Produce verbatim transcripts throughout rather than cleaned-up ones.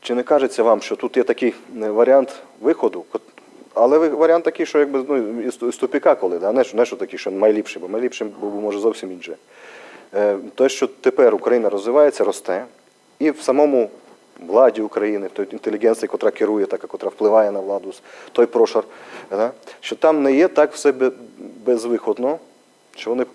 Чи не кажеться вам, що тут є такий, е, варіант виходу? Кот-, але ви-, варіант такий, що якби, ну, із, із тупіка коли, да? Не, що- не що такий, що найліпший, бо найліпшим був, може, зовсім інший. Е, те, що тепер Україна розвивається, росте, і в самому владі України, в той інтелігенції, котра керує, така, котра впливає на владу, с-, той прошар, да? Що там не є так все бе-, безвиходно, що вони,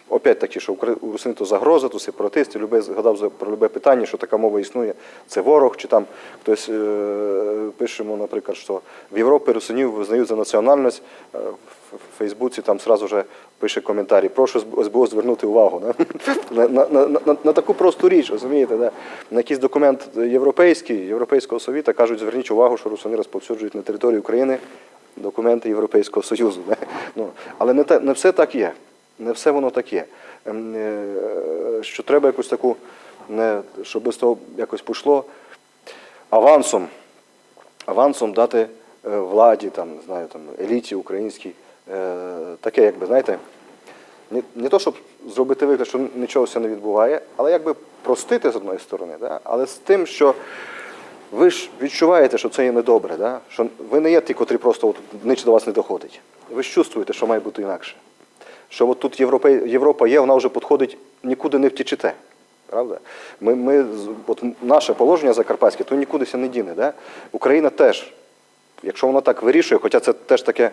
опять-таки, що Укра-, русини то загроза, то сепаратисти, любе, згадав за, про любе питання, що така мова існує, це ворог, чи там хтось, е, пишемо, наприклад, що в Європі русинів визнають за національність, е, в, в Фейсбуці там сразу же пише коментарі: «Прошу СБУ звернути увагу», да? На, на, на, на, на таку просту річ, розумієте, да? На якийсь документ європейський, Європейського Совіта кажуть: «Зверніть увагу, що русини розповсюджують на території України документи Європейського Союзу». Да? Ну, але не, те, не все так є. Не все воно так є. Ем, е, що треба якусь таку, не, щоб з того якось пішло, авансом, авансом дати, е, владі, там, не знаю, там, еліті українській, е, таке, якби, знаєте, не, не то, щоб зробити вигляд, що нічого ся не відбуває, але якби простити з одної сторони, да? Але з тим, що ви ж відчуваєте, що це є недобре, да? Що ви не є ті, котрі просто от, нич до вас не доходить. Ви ж чувствуєте, що має бути інакше. Що от тут Європе-, Європа є, вона вже підходить, нікуди не втічете. Правда? Ми, ми, з- от наше положення закарпатське, то нікуди ся не діне. Да? Україна теж, якщо вона так вирішує, хоча це теж таке,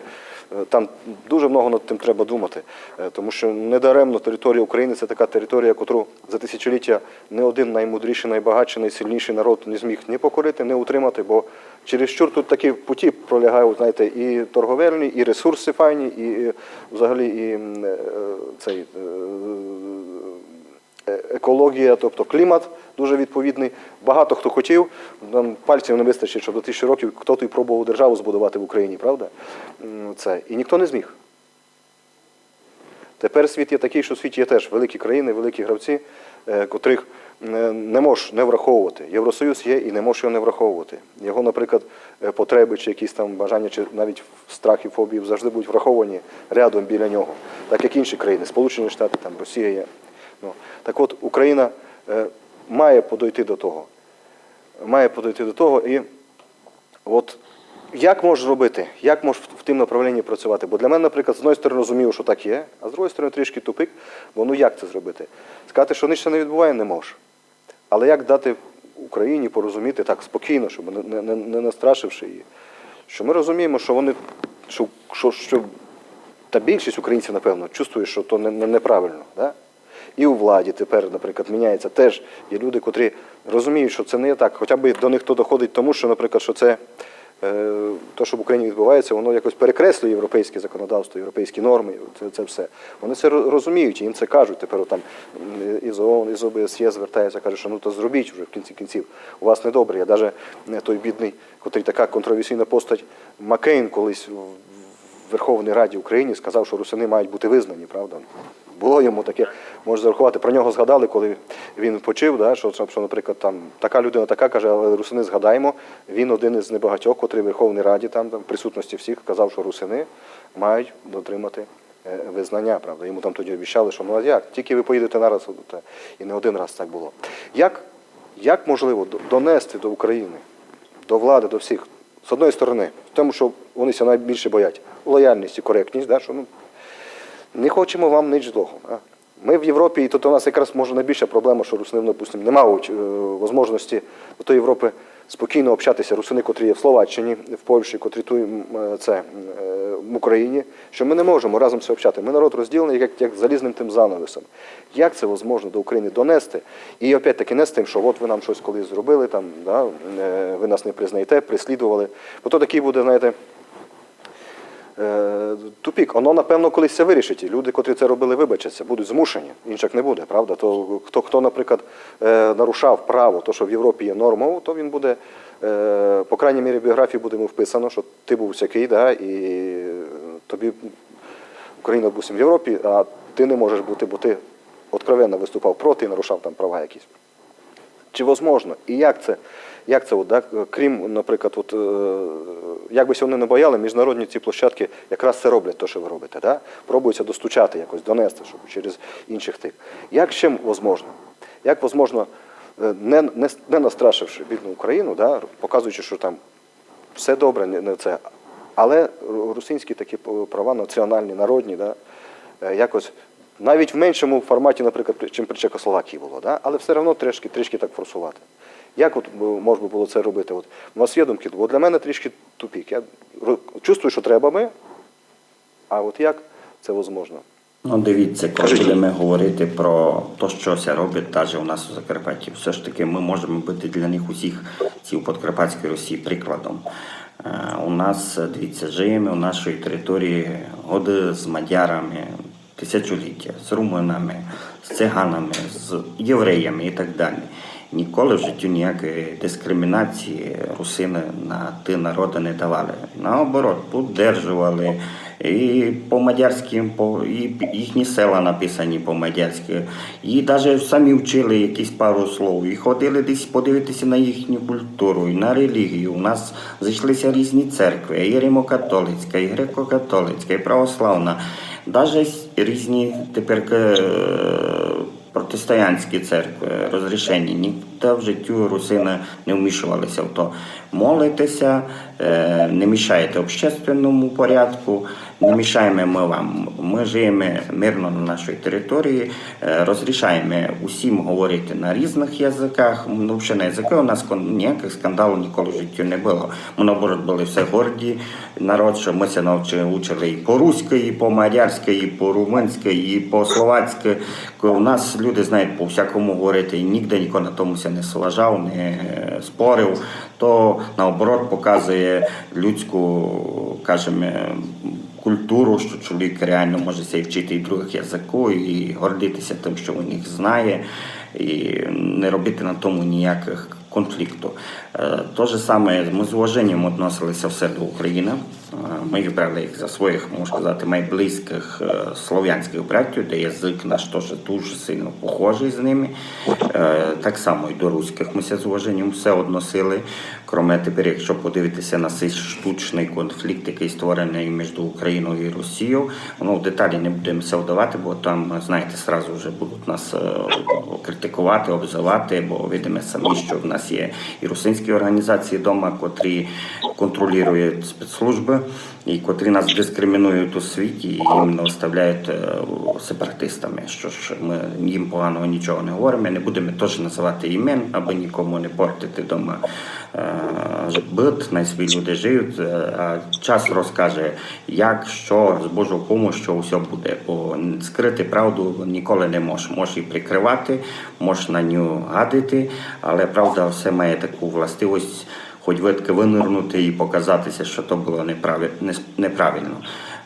е, там дуже много над тим треба думати, е, тому що недаремно територія України — це така територія, яку за тисячоліття не один наймудріший, найбагатший, найсильніший народ не зміг ні покорити, ні утримати, бо чересчур тут такі путі пролягають, знаєте, і торговельні, і ресурси файні, і, і взагалі і м, е, цей, е, е, екологія, тобто клімат дуже відповідний. Багато хто хотів, нам пальців не вистачить, щоб до тисячі років хто-то й пробував державу збудувати в Україні, правда? М, Це. І ніхто не зміг. Тепер світ є такий, що в світі є теж великі країни, великі гравці, е, котрих е, не можеш не враховувати. Євросоюз є і не можеш його не враховувати. Його, наприклад, е, потреби чи якісь там бажання, чи навіть страх і фобії завжди будуть враховані рядом біля нього, так як інші країни, Сполучені Штати, там, Росія є. Ну, так от, Україна е, має подойти до того. Має подойти до того і от як можеш зробити, як можеш в, в тім направленні працювати? Бо для мене, наприклад, з одної сторони розумію, що так є, а з другої сторони трішки тупик, бо ну як це зробити? Сказати, що нічого не відбуває, не можеш. Але як дати Україні порозуміти так спокійно, щоб не, не, не, не настрашивши її, що ми розуміємо, що вони, що, що, що та більшість українців, напевно, чувствує, що то не, не, неправильно. Да? І у владі тепер, наприклад, міняється теж. Є люди, котрі розуміють, що це не є так. Хоча б до них то доходить тому, що, наприклад, що це е, то, що в Україні відбувається, воно якось перекреслює європейське законодавство, європейські норми, це, це все. Вони це ро- розуміють, і їм це кажуть. Тепер там м, із ООН, із ОБСЄ звертаються, кажуть, що ну то зробіть вже в кінці кінців. У вас недобре. Я навіть той бідний, котрий така контроверсійна постать, Маккейн колись в в Верховній Раді України сказав, що русини мають бути визнані, правда? Було йому таке, може зарахувати. Про нього згадали, коли він почив, да, що, що, наприклад, там така людина така каже, але русини згадаємо, він один із небагатьох, котрий в Верховній Раді, там, там в присутності всіх, казав, що русини мають дотримати е, визнання, правда. Йому там тоді обіцяли, що ну а як, тільки ви поїдете нараз, от, е, і не один раз так було. Як, як можливо до- донести до України, до влади, до всіх, з одної сторони, в тому, що вони ся найбільше боять, лояльність і коректність, да, що ну, не хочемо вам нич злого. Да? Ми в Європі, і тут у нас якраз може найбільша проблема, що русини, допустим, не мають е, можливості до тої Європи спокійно общатися. Русини, котрі є в Словаччині, в Польщі, котрі тут м, е, це, м, е, в Україні, що ми не можемо разом це общати. Ми народ розділений як, як залізним тим занавесом. Як це можливо до України донести? І опять-таки не з тим, що от ви нам щось колись зробили, там, да, е, ви нас не признаєте, прислідували. Бо то такий буде, знаєте, е, тупік. Воно, напевно, колись це вирішить. І люди, котрі це робили, вибачаться, будуть змушені. Іншак не буде, правда? То хто, хто, наприклад, е, нарушав право, то, що в Європі є нормою, то він буде, е, по крайній мірі, в біографії буде йому вписано, що ти був всякий, да, і тобі Україна, допустим, в Європі, а ти не можеш бути, бо ти откровенно виступав проти і нарушав там права якісь. Чи возможно? І як це, як це от, да, крім, наприклад, от, е, як би ся вони не бояли, міжнародні ці площадки якраз це роблять, те, що ви робите, да? Пробуються достучати якось, донести, щоб через інших тих. Як ще возможно? Як возможно Е, не, не, не настрашивши бідну Україну, да, показуючи, що там все добре, не, не це. Але ру- русинські такі п- права національні, народні, да, е, якось навіть в меншому форматі, наприклад, при- чим при Чехословакії було, да, але все одно трішки, трішки так форсувати. Як от е, мож би було це робити? От, у нас є думки, бо для мене трішки тупік. Я ро- чувствую, що треба би, а от як це возможно? Ну, дивіться, коли будемо говорити про те, що ся робить навіть у нас у Закарпатті, все ж таки ми можемо бути для них усіх цій подкарпатській Росії прикладом. Е, У нас, дивіться, живемо у нашій території годы з мадярами, тисячоліття, з румунами, з циганами, з євреями і так далі. Ніколи в житті ніякої дискримінації русини на ті народи не давали. Наоборот, підтримували. І по-мадярськи, по, і їхні села написані по-мадярськи. І навіть самі вчили якісь пару слов. І ходили десь подивитися на їхню культуру, і на релігію. У нас зійшлися різні церкви, і римокатолицька, і греко-католицька, і православна. Навіть різні тепер е, протестантські церкви розрішені. Ніде в житті русини не вмішувалися в то. Молитися, е, не мішаєте общественному порядку, не мішаємо ми вам. Ми живемо мирно на нашій території, е, розрішаємо усім говорити на різних язиках. Ну, взагалі на язики у нас кон- ніяких скандалів ніколи в житті не було. Ми, наоборот, були все горді народ, що ми ся навчили, учили і по-руськи, і по-мадярськи, і по-румунськи, і по-словацьки. Коли у нас люди знають по всякому говорити, і ніде ніхто на тому ся не сважав, не е, спорив, то наоборот показує людську, кажемо, культуру, що чоловік реально може ся вчити і других язиків, і гордитися тим, що він їх знає, і не робити на тому ніяких конфлікту. Е, То же саме ми з уваженням відносилися все до України. Е, Ми їх брали як за своїх, можна сказати, найблизьких е, слов'янських братів, де язик наш теж дуже сильно похожий з ними. Е, Так само і до руських ми ся з уваженням все відносили. Кроме тепер, якщо подивитися на цей штучний конфлікт, який створений між Україною і Росією, ну, в деталі не будемо все вдавати, бо там, знаєте, сразу вже будуть нас е, критикувати, обзивати, бо видимо самі, що в нас є і русинські організації вдома, котрі контролюють спецслужби, і котрі нас дискримінують у світі, і іменно вставляють е, сепаратистами. Що ж, ми їм поганого нічого не говоримо, не будемо теж називати імен, аби нікому не портити вдома е, быт, най собі люди живуть, е, а час розкаже, як, що, з Божою помощю, що все буде. Бо скрити правду ніколи не можеш. Можеш її прикривати, можеш на нього гадити, але правда все має таку властивість, хоч видки винирнути і показатися, що то було неправи- не- неправильно.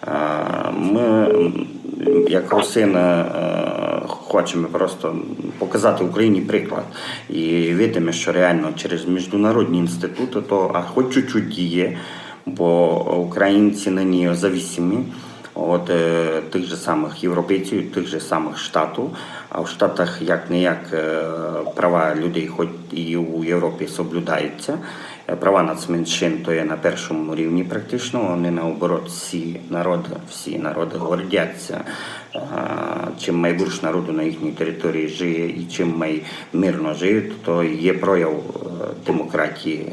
Е, Ми, м, як русини, е, хочемо просто показати Україні приклад. І видимо, що реально через міжнародні інститути, то а хоч чуть-чуть діє, бо українці нині зависимі від е, тих же самих європейців, тих же самих штатів. А в Штатах як не як е, права людей, хоч і у Європі, соблюдаються. Е, Права нацменшин то є на першому рівні практично. Вони наоборот, всі народи, всі народи гордяться. Е, Чим найбільше народу на їхній території живе і чим май мирно живе, то є прояв е, демократії,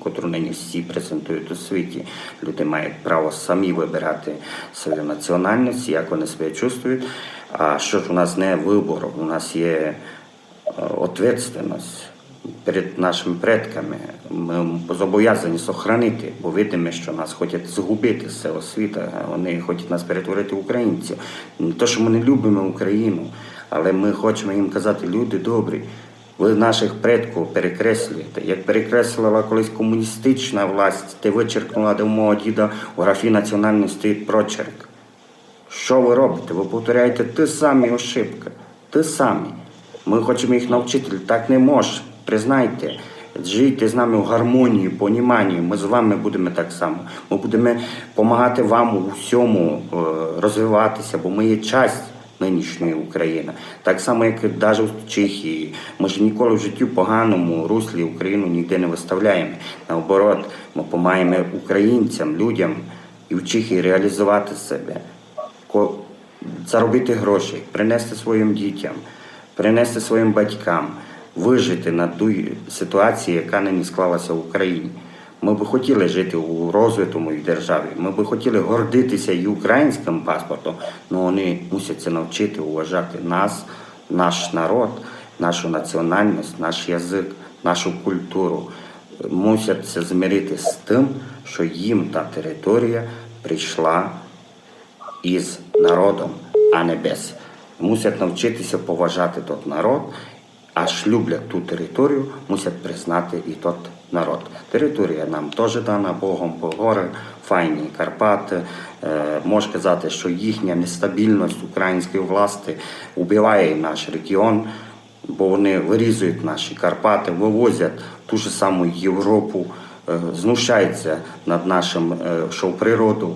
котру нині всі презентують у світі. Люди мають право самі вибирати свою національність, як вони себе чувствують. А що ж у нас не вибор, у нас є е, відповідальність перед нашими предками. Ми зобов'язані сохранити, бо видимо, що нас хочуть згубити з цього світа, вони хочуть нас перетворити в українців. Не то, що ми не любимо Україну, але ми хочемо їм казати, люди добрі, ви наших предків перекреслюєте, як перекреслила колись комуністична власть, де вичеркнула, де у мого діда у графі національності стоїть прочерк. Що ви робите? Ви повторяєте ті самі ошибки. Ті самі. Ми хочемо їх навчити, так не може. Признайте, жийте з нами в гармонії, поніманні. Ми з вами будемо так само. Ми будемо допомагати вам у всьому е, розвиватися, бо ми є часть нинішньої України. Так само, як і навіть у Чехії. Ми ж ніколи в житті в поганому руслі Україну ніде не виставляємо. Наоборот, ми допомагаємо українцям, людям і в Чехії реалізувати себе, ко- заробити гроші, принести своїм дітям, принести своїм батькам, Выжити на тій ситуації, яка нині склалася в Україні. Ми би хотіли жити у розвитому державі, ми би хотіли гордитися і українським паспортом, але вони мусять ся навчити уважати нас, наш народ, нашу національність, наш язик, нашу культуру. Мусять ся змирити з тим, що їм та територія прийшла із народом, а не без. Мусять навчитися поважати тот народ, аж люблять ту територію, мусять признати і тот народ. Територія нам теж дана Богом, бо гори файні, Карпати. Е, можу казати, що їхня нестабільність української власти убиває і наш регіон, бо вони вирізують наші Карпати, вивозять ту ж саму Європу, е, знущаються над нашим, е, що в природу.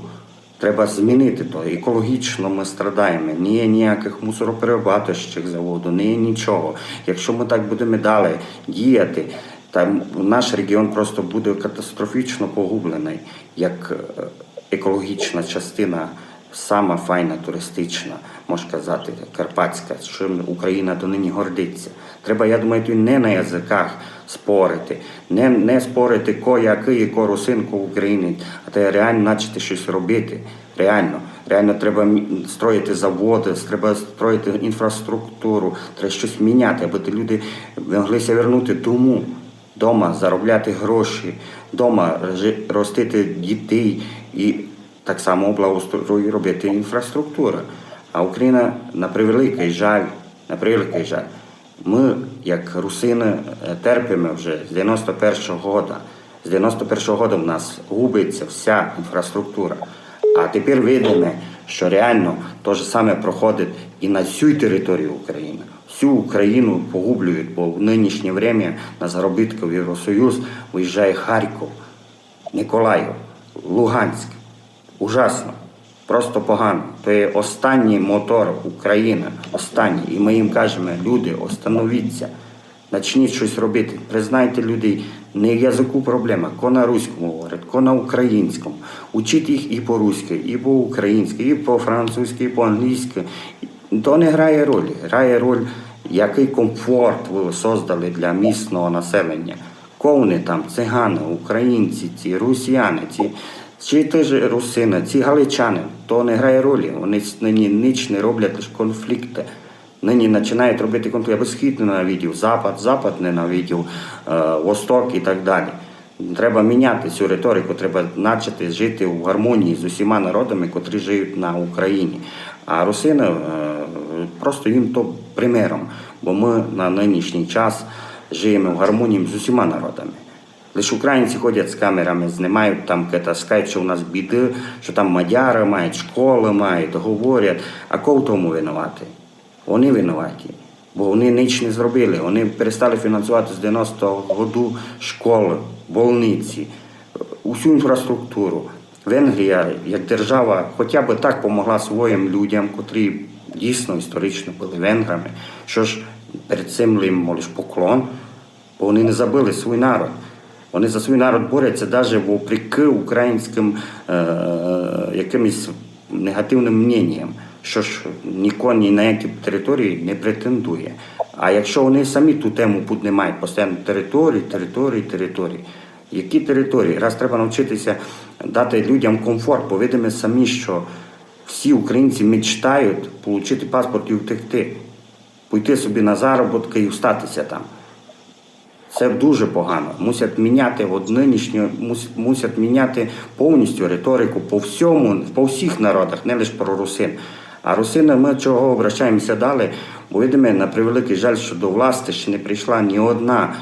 Треба змінити то. Екологічно ми страдаємо. Не є ніяких мусороперерабатуючих заводів, не є нічого. Якщо ми так будемо далі діяти, та наш регіон просто буде катастрофічно погублений, як, е, екологічна частина, сама файна туристична, можна казати, карпатська, що Україна донині гордиться. Треба, я думаю, тут не на язиках спорити, не, не спорити, ко який, ко русин, ко українець, а треба реально почати щось робити. Реально, реально треба мі-, строїти заводи, треба строїти інфраструктуру, треба щось міняти, аби ті люди могли ся вернути дому, дома заробляти гроші, дома рожи-, ростити дітей і так само благоустрою робити інфраструктуру. А Україна, на превеликий жаль, на превеликий жаль, ми, як русини, е, терпимо вже з дев'яносто першого года. З дев'яносто першого года в нас губиться вся інфраструктура. А тепер видимо, що реально то же саме проходить і на всій території України. Всю Україну погублюють, бо в нинішнє время на заробітки в Євросоюз виїжджає Харків, Миколаїв, Луганськ. Ужасно. Просто погано. То є останній мотор України. Останній. І ми їм кажемо: люди, остановіться. Начніть щось робити. Признайте людей. Не в язику проблема. Ко на руському говорить, ко на українському. Учіть їх і по-руськи, і по-українськи, і по-французьки, і по-англійськи. То не грає ролі. Грає роль, який комфорт ви создали для місного населення. Ко вони там, цигани, українці, ці русіяни, ці, чи теж русини, ці галичани, то не грає ролі. Вони с-, нині ніч не роблять, лише конфлікти. Нині починають робити конфлікти. Я би схід ненавидів, запад, запад ненавидів, е, восток і так далі. Треба міняти цю риторику, треба почати жити в гармонії з усіма народами, котрі живуть на Україні. А русини, е, просто їм то примером, бо ми на нинішній час живемо в гармонії з усіма народами. Лише українці ходять з камерами, знімають там, таскають, що у нас біди, що там мадяри мають, школи мають, говорять. А ко в тому винуватий? Вони винуваті, бо вони ніч не зробили. Вони перестали фінансувати з дев'яностого году школи, больниці, усю інфраструктуру. Венгрія, як держава, хоча б так помогла своїм людям, котрі дійсно історично були венграми, що ж перед цим їм молиш поклон, бо вони не забыли свій народ. Вони за свій народ борються даже вопреки українським, е, якимось негативним мненням, що ж ніхто ні на які території не претендує. А якщо вони самі ту тему піднімають постійно: території, території, території. Які території? Раз треба навчитися дати людям комфорт, бо видимо самі, що всі українці мечтають отримати паспорт і втекти, пойти собі на заробітки і остатися там. Це дуже погано. Мусять міняти от нинішню, мус-, мусять міняти повністю риторику по всьому, по всіх народах, не лише про русин. А русини, ми чого обращаємося далі? Бо видимо, на превеликий жаль, що до власти ще не прийшла ні одна,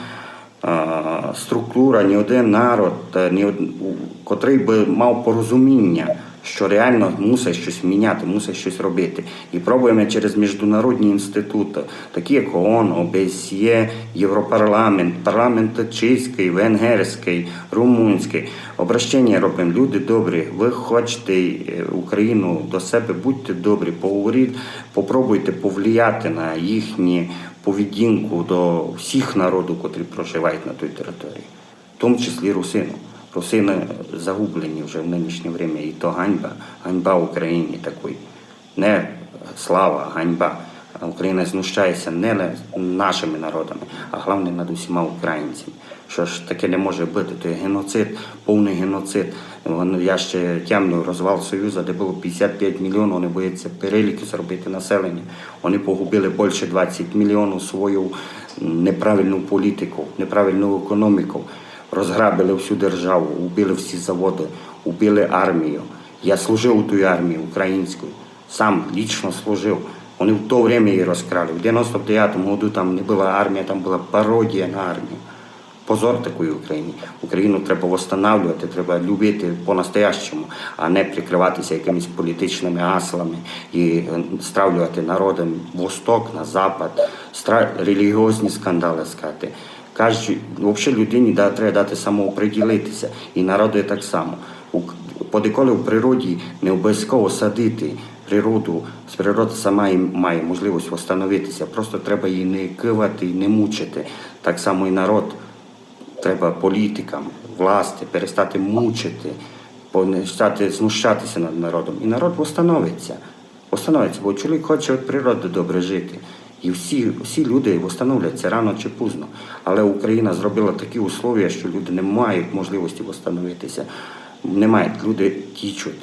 а, структура, ні один народ, е, ні од-, у-, котрий би мав порозуміння, що реально мусить щось міняти, мусить щось робити. І пробуємо через міжнародні інститути, такі як ООН, ОБСЄ, Європарламент, парламент чеський, венгерський, румунський. Обращення робимо: люди добрі, ви хочете, е, Україну до себе, будьте добрі, поговоріть, попробуйте повлияти на їхню поведінку до всіх народів, котрі проживають на тій території, в тому числі русину. Русини загублені вже в нинішнє время, і то ганьба, ганьба Україні такій. Не слава, а ганьба. А Україна знущається не над нашими народами, а головне над усіма українцями. Што ж, таке не може быти, то є геноцид, повный геноцид. Вон, я ще тямлю розвал Союза, де было пятдесят пять мільйонів, они бояться перелік зробити населення. Они погубили більше двадцять мільйонів свою неправильну політику, неправильну економіку. Розграбили всю державу, убили всі заводы, убили армію. Я служив у тій армії українській, сам лично служив. Они в то время її розкрали. В девяносто девятому году там не была армія, там была пародія на армію. Позор такої Україні. Україну треба восстанавлювати, треба любити по-настоящому, а не прикриватися якимись політичними гаслами і е, стравлювати народом восток на запад, стра... релігіозні скандалы скати. Каждый, вообще людині да, треба дати самооприділитися, і народу так само. У, подеколи в природі не обов'язково садити природу, природа сама і має можливість восстановитися. Просто треба її не кывати і не мучити. Так само і народ. Треба політикам, власти перестати мучити, перестати знущатися над народом. І народ восстановиться. Восстановиться, бо чоловік хоче від природи добре жити. І всі, всі люди восстановляться рано чи пізно. Але Україна зробила такі условия, що люди не мають можливості восстановитися. Не мають, люди тічуть.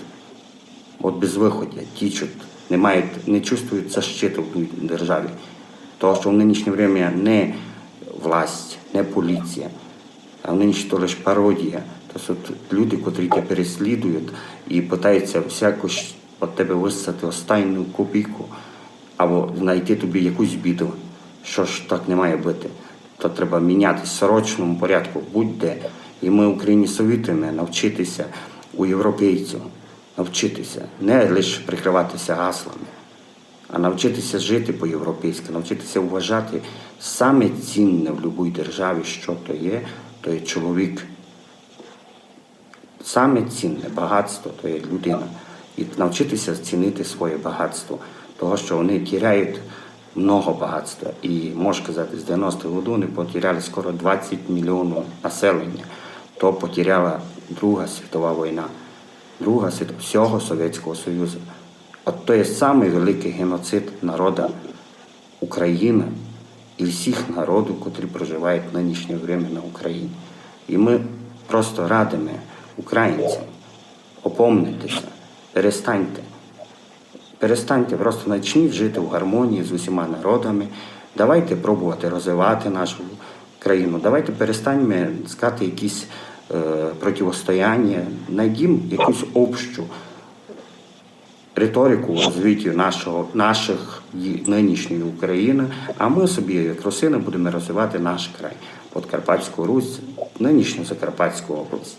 От безвыходя, тічуть, не мають, не чувствують защиты в тій державі. Того, що в нынішнє время не власть, не поліція, а в нынішнє то лише пародія. То суть люди, котрі тебе переслідують і питаються всяко ж від тебе высосати останню копійку або знайти тобі якусь біду. Што ж, так не має быти. То треба міняти в срочному порядку, будь-де. І мы Україні совітуємо навчитися у європейців, навчитися, не лише прикриватися гаслами, а навчитися жити по-європейськи, навчитися уважати саме цінне в любій державі, що то є, то є чоловік. Саме цінне багатство то є людина. І навчитися цінити своє багатство, того, що вони тіряють много багатства. І, можу казати, з девяностых годов вони потеряли скоро двадцять мільйонів населення. То потеряла Друга світова війна, Друга світ всього Совєтського Союзу. От то є самый великый геноцид народа Україна і всіх народів, котрі проживають в нынішнє время на Україні. І мы просто радимо українцям опомнитися, перестаньте. Перестаньте, просто начніть жити в гармонії з усіма народами. Давайте пробувати розвивати нашу країну. Давайте перестаньмо искати якісь е, противостояння, найдім якусь общу риторику у розвитті нашого, наших і нынішньої України, а мы собі, як русины, будемо розвивати наш край, Подкарпатську Русь, нынішню Закарпатську область.